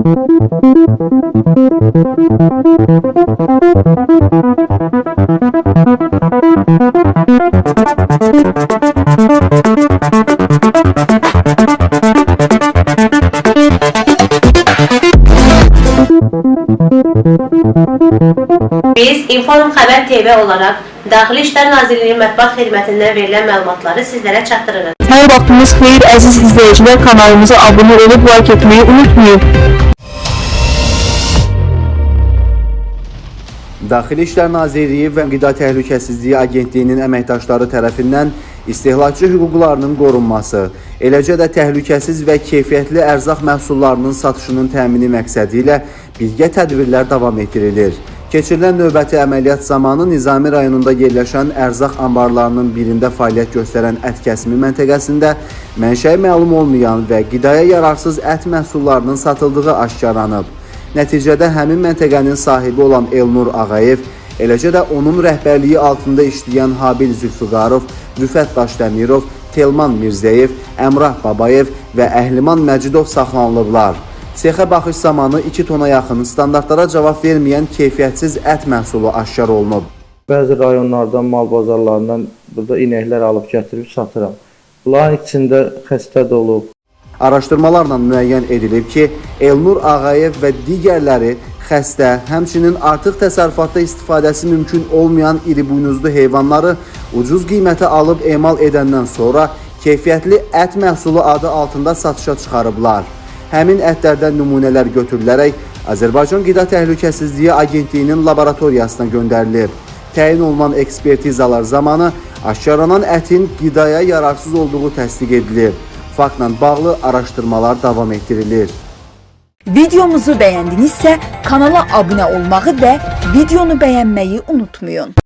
Biz Inform Xəbər TV olaraq Daxili İşlər Nazirliyinin mətbuat xidmətindən verilən məlumatları sizlərə çatdırırıq. Hər vaxtınız xeyir əziz izləyicilər, kanalımıza abunə olub like etməyi unutmayın. Daxili İşlər Nazirliyi və Qida Təhlükəsizliyi Agentliyinin əməkdaşları tərəfindən istehlakçı hüquqlarının qorunması, eləcə də təhlükəsiz və keyfiyyətli ərzaq məhsullarının satışının təmini məqsədi ilə birgə tədbirlər davam etdirilir. Keçirilən növbəti əməliyyat zamanı Nizami rayonunda yerləşən ərzaq anbarlarının birində fəaliyyət göstərən ət kəsimi məntəqəsində mənşəyi məlum olmayan və qidaya yararsız ət məhsullarının satıldığı aşkarlanıb. Nəticədə həmin məntəqənin sahibi olan Elnur Ağayev, eləcə də onun rəhbərliyi altında işləyən Habil Zülfüqarov, Rüfət Daşdəmirov, Telman Mirzəyev, Əmrah Babayev və Əhliman Məcidov saxlanılıblar. Sexə baxış zamanı 2 tona yaxın standartlara cavab verməyən keyfiyyətsiz ət məhsulu aşkar olunub. Bəzi rayonlardan, mal bazarlarından burada inəklər alıb gətirib satıram. Bunların içində xəstə də olub. Araşdırmalarla müəyyən edilib ki, Elnur Ağayev və digərləri xəstə, həmçinin artıq təsərrüfatda istifadəsi mümkün olmayan iribuynuzlu heyvanları ucuz qiymətə alıb emal edəndən sonra keyfiyyətli ət məhsulu adı altında satışa çıxarıblar. Həmin ətlərdən nümunələr götürülərək Azərbaycan Qida Təhlükəsizliyi Agentliyinin laboratoriyasına göndərilib. Təyin olunan ekspertizalar zamanı aşkarlanan ətin qidaya yararsız olduğu təsdiq edilib. Faktla bağlı araşdırmalar davam etdirilir. Videomuzu beğendinizse kanala abone olmayı ve videonu beğenmeyi unutmayın.